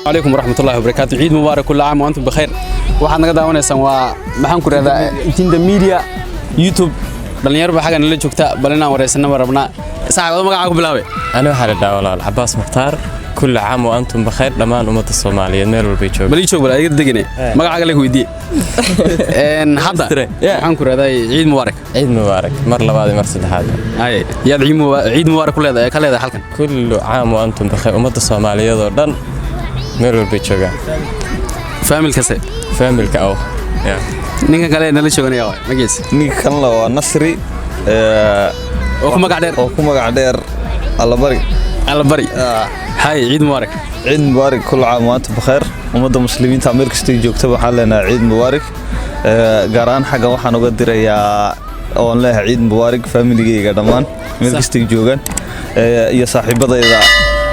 Calaykum waraxmatullahi wabarakaatu. Ciid mubaarak, kullu caam wa antum bikhayr. Waxaad naga daawanaysaan waa, maxaan ku rahdaa, Jinda Media YouTube. Dhalinyaro baa xagga nala joogta, bal inaan wareysana ma rabnaa. Saaxiib, magacaa ku bilaabay? Ani waxaa la dhahaa walaal Cabaas Mukhtaar. Kulli caam wa antum bikhayr dhammaan ummadda Soomaaliyeed meel walbay joogaan. Bal ii joog, bal adiga degane magacaaga la weydiiye. Hadda waxaan ku rahdaa ciid mubaarak. Ciid mubaarak mar labaad iyo mar saddexaad. Ay, yaad ciid mubaarak ku leedahay, ka leedahay halkan? Kullu caam wa antum bikhayr ummadda Soomaaliyeed oo dhan meel walbay joogaan. Faamilkase? Faamilka aw. Ninkan kale nala jooganaya waay magiisa? Ninka kalena waa Nasri. Oo ku magac dheer? Oo ku magac dheer Allabari. Allabari. Hay, ciid mubaarak. Ciid mubaarak, kullu caam wa antum bikhayr. Ummadda muslimiinta meel kasta ay joogta waxaan leenahay ciid mubaarak. Gaar ahaan xaggan waxaan uga dirayaa oon leeyahay ciid mubaarak faamiligeyga dhammaan meel kasta ay joogaan iyo saaxiibadayda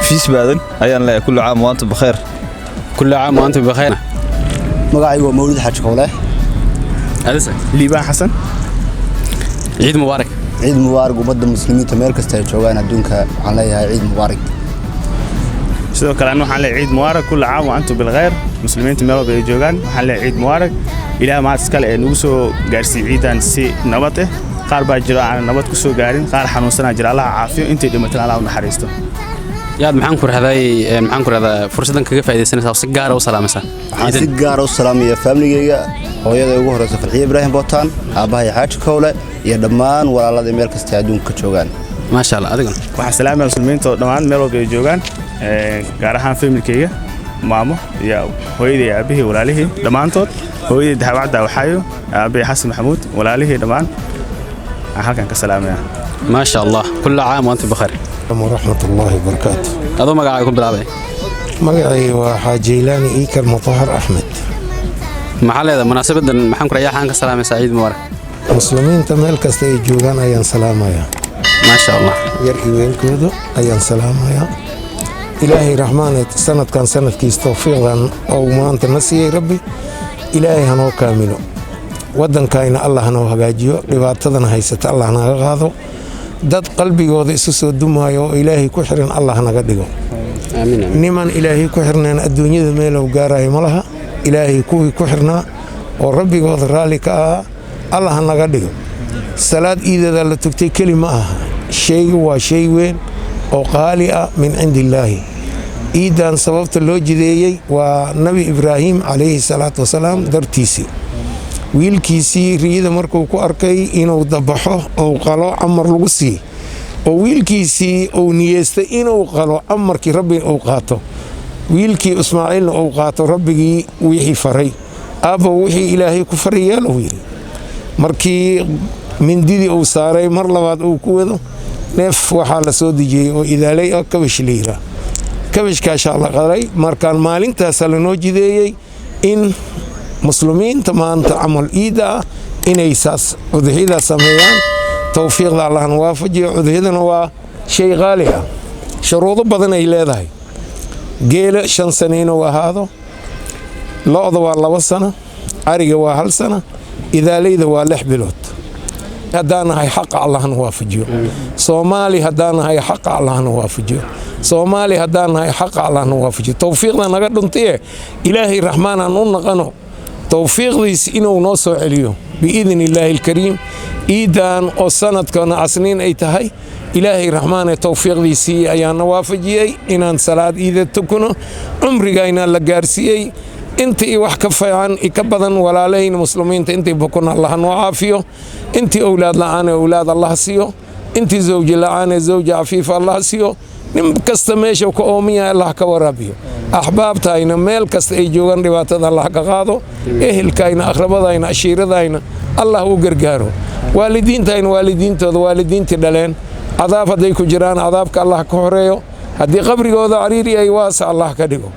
fiis baadan ayaan leeyahay kullu caam wa antum bikhayr. Kullu caam wa antum bikhayr. Magacaygu waa Mawlid Xaaji Kowle. Adisa? Liibaan Xasan. Ciid mubaarak. Ciid mubaarak ummadda muslimiinta meel kasta ay joogaan adduunka, waxaan leeyahay ciid mubaarak. Sidoo kale anna waxaan leeyahay ciid mubaarak, kullu caam wa antum bilkhayr. Muslimiinta meel walba ay joogaan waxaan leeyahay ciid mubaarak. Ilaah mahad iskale ee nagu soo gaarsiiyey ciidan si nabad ah. Qaar baa jiro aan nabad ku soo gaarin, qaar xanuunsanaa jira, Allaha caafiyo, intay dhimatana Allah u naxariisto. Yaad, maxaan ku rahdaa, fursaddan kaga faa'iidaysanaysaa oo si gaara u salaamaysaa? Waxaan si gaara u salaamaya faamiligeyga, hooyada ugu horeysa Farxiye Ibraahim Bootaan, aabbahay Xaaji Kowle iyo dhammaan walaalada meel kasta ay adduunka ka joogaan. Maasha Allah. Adiguna? Waxaan salaamaya muslimiinta oo dhammaan meel walba ay joogaan, gaar ahaan familkeyga, maamo iyo hooyadii, aabihii, walaalihii dhammaantood, hooyadii Dahabacda Waxaayo, aabihii Xasan Maxamuud, walaalihii dhammaan aan halkan ka salaamaya. Maasha Allah. Kullu caam wa antum bikhayr. Waraxmat ullaahi wabarakaatu. Adoo magacaaga ku bilaabay? Magacay waa Xaajeylaani Iikar Mutahar Axmed. Maxaa leedahay munaasabadan, maxaan ku rayaa, xaan ka salaamaysaa ciid mubaarak? Muslimiinta meel kasta ay joogaan ayaan salaamayaa. Maasha Allah. Yar iyo weelkooda ayaan salaamayaa. Ilaahay raxmaaneed sanadkan sanadkiis towfiiqdan oo maanta na siiyey, Rabbi Ilaahay hanoo kaamilo. Waddankayna Allah hanoo hagaajiyo, dhibaatadana haysata Allah naga qaado. Dad qalbigooda isu soo dumaayo oo Ilaahay ku xiran Allah naga dhigo. Niman Ilaahay ku xirneen adduunyada meelow gaarayo ma laha. Ilaahay kuwii ku xirnaa oo rabbigooda raalli ka ahaa Allah naga dhigo. Salaad iideeda la tugtay keli ma aha, shaygu waa shay weyn oo qaali ah min cindi illaahi. Iidan sababta loo jideeyey waa Nabi Ibraahim calayhi salaatu wasalaam dartiisii. Wiilkiisii riyada markuu ku arkay inuu dabaxo ou qalo, amar lagu siiyey oo wiilkiisii uu niyeystay inuu qalo, amarkii Rabbi uu qaato, wiilkii Ismaaciilna uu qaato rabbigii wixii faray. Aabbo, wixii Ilaahay ku faray yeelow yidhi. Markii mindidii uu saaray mar labaad uu ku wado, neef waxaa la soo dejiyey oo idaalay oo kabash la yiraa, kabashkaashaa la qalay. Markaan maalintaasa lanoo jideeyey in muslimiinta maanta camal iidda ah inay saas udxiyada sameeyaan. Towfiiqda Allahna waafajiyo. Udxiyadana waa shay qaali ah, shuruudo badan ay leedahay. Geela 5 sano inuu ahaado, lo'da waa 2 sano, ariga waa hal sana, idaalayda waa 6 bilood. Haddaan nahay xaqa Allahna waafajiyo. Soomaali haddaan nahay xaqa Allahna waafajiyo. Soomaali haddaan nahay xaqa Allahna waafajiyo. Towfiiqda naga dhuntaye Ilaahay raxmaan aan u naqano, towfiiqdiis inuu noo soo celiyo biidni illaahi alkariim. Iidan oo sanadkana casniin ay tahay, Ilaahay raxmaane towfiiqdiisii ayaana waafajiyey inaan salaad iida tukano, cumrigayna la gaarsiiyey intii wax ka fiican ka badan. Walaalahayna muslimiinta intii bukun Allah noo caafiyo, intii owlaad la'aan owlaad Allah siiyo, intii zawji la'aan zawji cafiifa Allah siiyo, nin kasta meesha ka ooman yahay Allah ka waraabiyo. Axbaabtayna meel kasta ay joogaan dhibaatada Allah ka qaado. Ehelkayna, aqrabadayna, ashiiradayna Allah u gargaaro. Waalidiintayna, waalidiintooda, waalidiintii dhaleen, cadaab hadday ku jiraan cadaabka Allah ka horeeyo, haddii qabrigooda cariiri ay waasa Allah ka dhigo.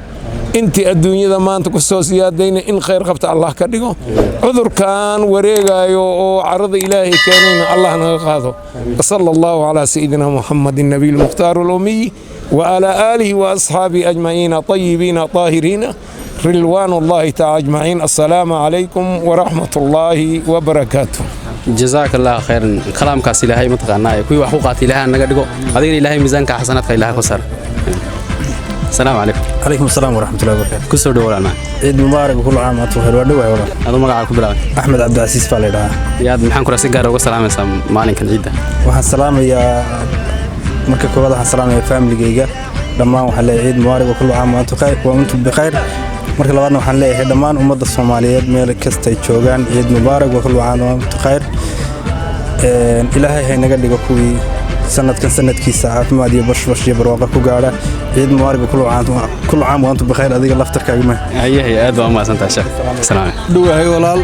Intii adduunyada maanta ku soo siyaadayna in khayr qabta Allah ka dhigo. Cudurkan wareegayo oo carada Ilaahay keenayna Allah naga qaado. Sala allahu calaa sayidina Muxamed nabiy lmukhtaar alumiy وعلى آله وأصحابه أجمعين طيبين طاهرين رضوان الله تعالى أجمعين. السلام عليكم ورحمة الله وبركاته. Jazaaka Allah khayran. Kalaamkaas Ilaahay mataqaanaa kuwii wax ku qaatay Ilaahay naga dhigo, adigana Ilaahay miisaanka xasanaadka Ilaahay ku saar. Asalaamu calaykum. Calaykum asalaam waraxmatullahi wabarakaatu. Kusoo dhowo walaalmaa. Ciid mubaarak, kullu caam antum khayr. Waa dhowahay walaal. Aduu magacaa ku bilaabay? Axmed Cabdicasiis baa la yidhahaa. Yaad maxaan ku si gaar uga salaamaysaa maalinkan ciidda? Waxaan salaamayaa, marka koowaad waxaan salaamayaa faamiligayga dhammaan. Waxaan leeyahay ciid mubaarak, kullu caam wa antum khayr wa antum bikhayr. Marka labaadna waxaan leeyahay dhammaan ummadda Soomaaliyeed meel kastay joogaan, ciid mubaarak wa kullu caam wa antum khayr. Ilaahay ha inaga dhigo kuwii sanadkan sanadkiisa caafimaad iyo bashbash iyo barwaaqo ku gaadha. Ciid mubaarak, kullu caam wa antum bikhayr. Adiga laftarkaaga ma Haye haye, aad baa u mahadsantahay sheekh. Salaam. Dhowahay walaal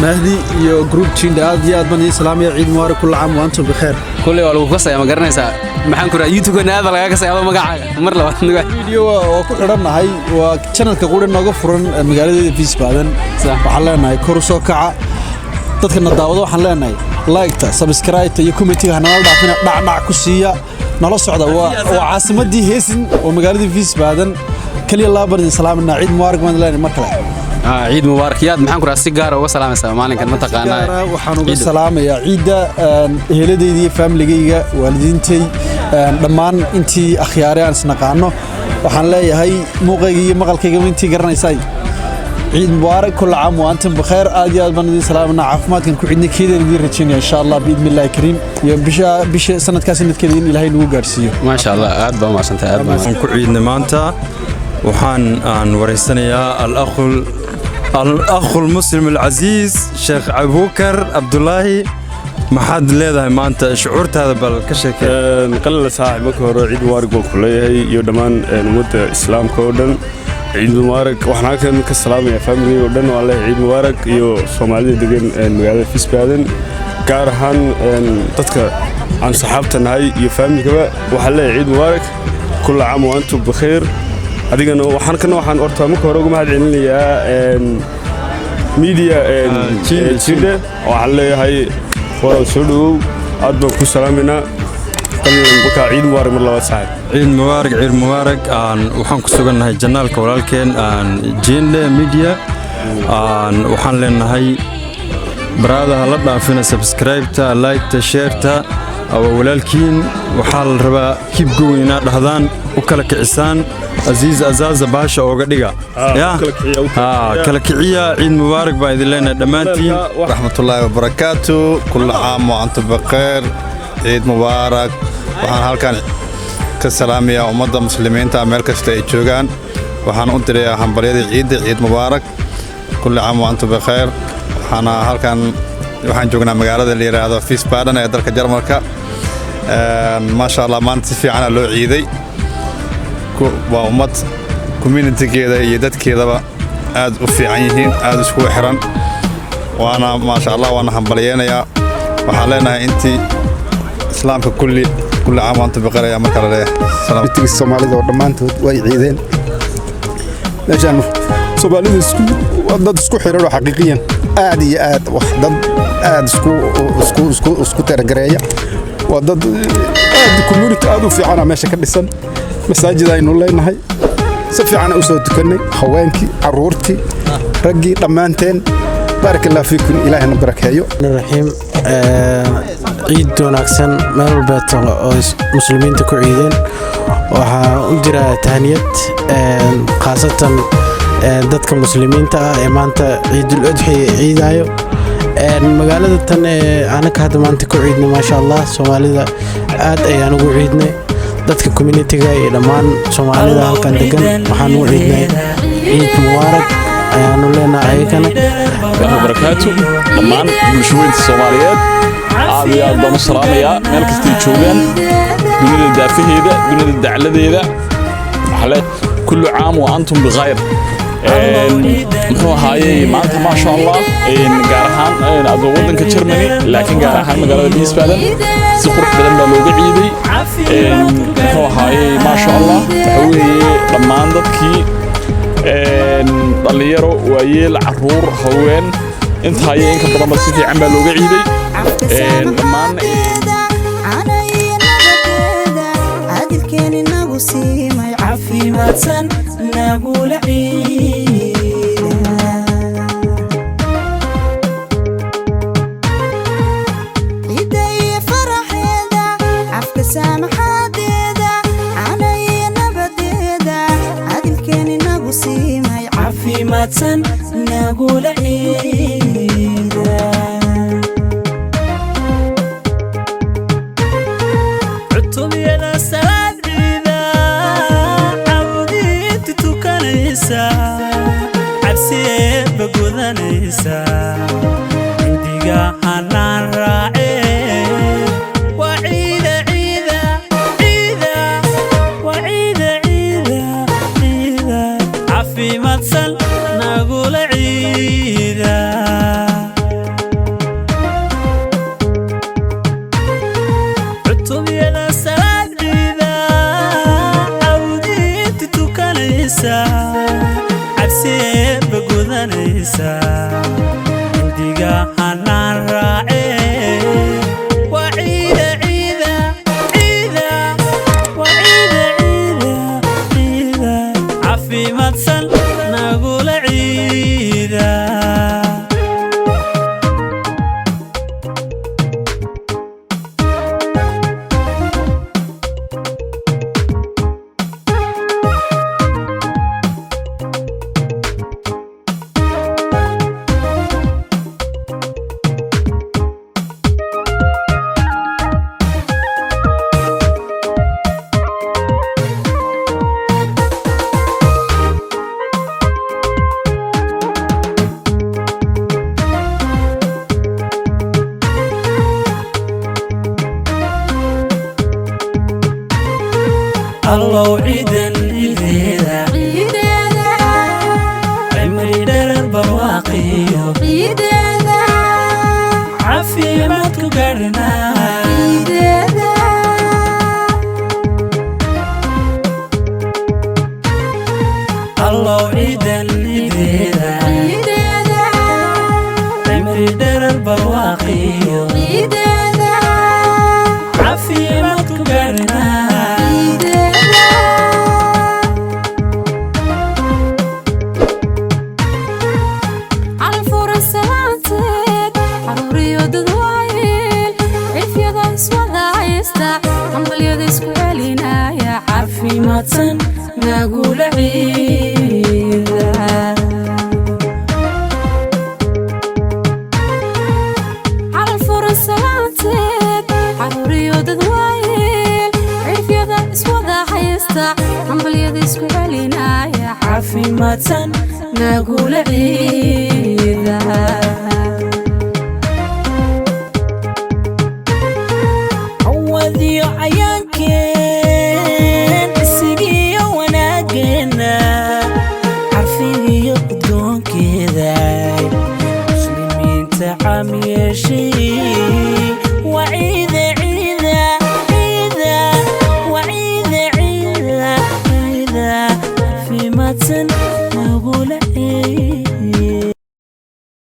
Mahdi iyo group Jinda, aad iyo aad baan idiin salaamaya. Ciid mubaarak, kullu caam wa antum bikhayr. Kulley waa lagu kasaya, ma garanaysaa, maxaan ku rahaa YouTube-kana aad baa lagaa kasaya. Adoo magacaaga mar labaad Video waa ku xidhannahay, waa channelka qura nooga furan magaaladeeda Wiesbaden. Waxaan leenahay kor u soo kaca. Dadka na daawado waxaan leenahay like-ta, subscribe-ta iyo comment-iga hanala dhaafina, dhacdhac ku siiya, nala socda. Waa caasimadii Hessen oo magaaladii Wiesbaden. Kaliya laa baan idin salaaminaa. Ciid mubaarak baan leenahay mar kale. Ciid mubaarak. Yaad maxaan ku rahaa si gaar uga salaamaysaa maalinkan, ma taqaanaa? Waxaan uga salaamayaa ciidda eheladeyda iyo faamiligayga, waalidiintay, dhammaan intii akhyaare aan isnaqaano. Waxaan leeyahay muuqayga iyo maqalkayga intii garanaysay, ciid mubaarak, kulla caam wa antum bikhayr. Aad iyo aad baan idin salaamanaa. Caafimaadkan ku cidna keedaan idin rajaynaya, insha Allah, biidni Illaahi kariim, iyo bisha sanadkaa sanadkeeda in Ilaahay nagu gaarsiiyo. Maasha Allah, aad baa umahadsantahay, aad baa. Waxaan ku ciidnay maanta, waxaan aan wareysanayaa al-akhu al-muslim al-casiis Sheekh Abubakar Cabdulaahi. Maxaad leedahay maanta? Shucuurtaada bal ka sheekee. Qalala saaxib, marka hore ciid mubaarak baan ku leeyahay iyo dhammaan ummadda islaamka oo dhan ciid mubaarak. Waxaan halkan ka salaamayaa faamiligayga oo dhan oo aan leeyahay ciid mubaarak, iyo Soomaalida degan magaalada Wiesbaden, gaar ahaan dadka aan saxaabta nahay iyo faamiligaba waxaan leeyahay ciid mubaarak, kulla caam wa antum bikhayr. Adigana waxaan kana waxaan horta marka hore uga mahad celinayaa media Jinde. Waxaan leeyahay walaal, soo dhawow, aad baan ku salaamaynaa. Markaa ciid mubaarak mar labaad, saaxiib. Ciid mubaarak, ciid mubaarak. Aan waxaan ku sugannahay janaalka walaalkeen aan Jinde Media. Aan waxaan leenahay baraadaha la dhaafina subscribe-ta, like-ta, share-ta. Waa walaalkiin. Waxaa la rabaa keep going inaad dhahdaan, u kala kicisaan, Aziiz Azaaza baasha ooga dhiga, ya kala kiciya. Ciid mubaarak baan idin leenahay dhammaantiin. Raxmatullaahi wabarakaatu, kulla caam wa antum bikheer, ciid mubaarak. Waxaan halkan ka salaamayaa ummadda muslimiinta meel kasta ay joogaan. Waxaan u dirayaa hambalyadii ciidda, ciid mubaarak, kulli caam wa antum bikheer. Waxaana halkan waxaan joognaa magaalada la yidhaahdo Wiesbaden ee dalka Jarmalka. Maasha Allah, maanta si fiicana loo ciiday. Waa ummad communitygeeda iyo dadkeedaba aad u fiican yihiin, aad iskugu xiran. Waana maasha Allah, waana hambalyeynayaa. Waxaan leenahay intii islaamka kulli, kulli caam wa antum bikheer ayaa marka la leeyahay. Soomaalida oo dhammaantood way ciideen meeshaan. Soomaalida isku waa dad isku xiran oo xaqiiqiyan aad iyo aad wax dad aad isku tixgareeya. Waa dad aad community aad u fiicana meesha ka dhisan. Masaajid aynu leenahay, si fiican u soo tukannay, haweenkii, carruurtii, raggii, dhammaanteen. Baaraka Allah fiikum, Ilaahina barakeeyo. Raxiim, ciid wanaagsan meel walbeeto oo muslimiinta ku ciideen. Waxaa u jira tahniyad khaasatan dadka muslimiinta ah ee maanta ciidul udxi ciidayo magaalada tan ee anaka hadda maanta ku ciidnay. Maasha Allah, Soomaalida aad ayaan ugu ciidnay. Dadka communitiga iyo dhammaan Soomaalida halkan degan waxaan ugu ciidnay ciid mubaarak ayaanu leenahay ayagana. Barakaatu dhammaan bulshooyinka Soomaaliyeed aad iyo aad baan u salaamayaa meel kastay joogaan dunida daafaheeda, dunida dacladeeda. Waxaa le kullu caam wa antum bikhayr. Muxuu ahaayey maanta, maasha Allah, gaar ahaan adoo waddanka Germany, laakiin gaar ahaan magaalada Wiesbaden si qurux badan baa looga ciiday. Muxuu ahaayey, maasha Allah, waxa weeye dhammaan dadkii, dhallinyaro, waayeel, caruur, haween, intaa iyo inka badanba si fiican baa looga ciiday dhammaan. Caafimaadsan nagula ciida. Ciidaya faraxeeda, afka saamaxaadeeda, canaya nabadeeda. Caafimaadsan nagula ciida. Cutubiyada salaad ciida, cawdiinta tukanaysa, cabsiyeedba gudanaysa, cindiga hanaan raace. Waa ciida, ciida, ciida, waa ciida, ciida, ciida, caafimaadsan nagula ciida. Cutubiyada salaad ciida, cawdiinta tukanaysa, cabsiyeedba gudanaysa, cindiga hanaan raace. Waa ciida, ciida, ciida, waa ciida, ciida, ciida, caafimaadsan nagula ciida. Allow ciidan ciideeda, cimri dherer barwaaqiyo caafimaadku gaadhnaa. Allow ciidan ciideeda, cimri dherer barwaaqiyo caafimaadku gaadhnaa. Calfuran salaanteed, caruuriyo dadwaayeel, cifyada iswada haysta, hambalyada isku celinaya, caafimaadsan nagula ciida. Calfuran salaanteed, caruuriyo dadwaayeel, cifyada iswada haysta, hambalyada isku celinaya, caafimaadsan nagula ciida. Cawadiyo cayaankeen, isigiyo wanaageenna, carfigiyo udgoonkeeda, muslimiinta caam yeeshay.